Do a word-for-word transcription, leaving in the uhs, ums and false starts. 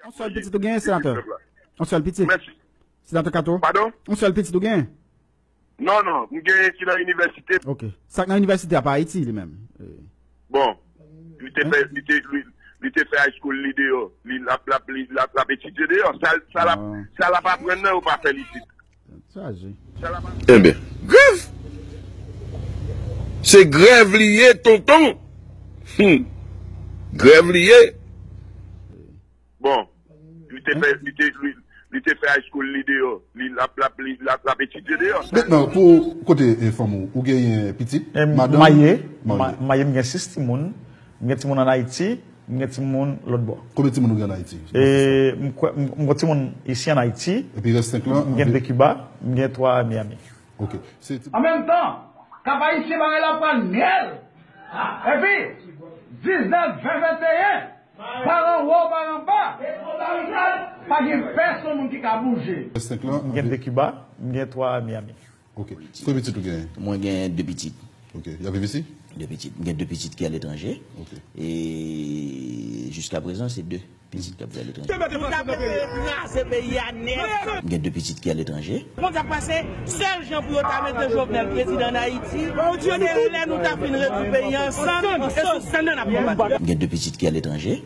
Yon sèl pitit ou genyen, senatè? Yon sèl pitit? Senatè Kato? Padon? Yon sèl pitit ou genyen? Non, non, m genyen ki nan inivèsite. Ok. Sa k nan inivèsite a pa Ayiti, li menm? Bon, li te fè, li te, li, li te fè high school li deyò. Li l ap, l ap, li l ap, l ap etidye deyò. Sa, sa l ap, sa l ap aprann nan, yo pa fè l isit. Sa l ap aprann. Enben, grèv! Se grèv li ye, tonton! Hmm. Grèv li ye. Bon, li te fè, li te, li, li te fè high school li deyò. Li l ap, l ap, li l ap, l ap etidye deyò. Mentnan, pou kote, eh, fanm ou, ou genyen pitit? Madanm? Maye. Maye, m gen sis timoun. M gen timoun ann Ayiti, m gen timoun lòt bò. Konbyen timoun ou gen ann Ayiti? E, m kwè, m, m gen timoun isi ann Ayiti. Epi rès senk lan? M gen de Kiba, m gen twa Miami. Ok. An menm tan, Kap Ayisyen bagay la pral myèl. Epi, diznèf, ven, venteyen, pa anwo, pa anba, pa gen pèsonn moun ki ka bouje. M gen de Kiba, m gen twa Miami. Ok. Konbyen pitit ou genyen? Mwen gen de pitit. Ok. Y ap viv isi? De pitit. M gen de pitit ki aletranje. Ok. E jiskaprezan, se de pitit k ap viv aletranje. Nou ta prete kraze peyi a nèt. M gen de pitit ki aletranje. Kòman sa pase? Sèl jan pou yo ta mete Jovenel prezidan ann Ayiti, se lè nou ta fin rezoud peyi a ansanm, e sou sèn nan n ap konbat. M gen de pitit ki aletranje.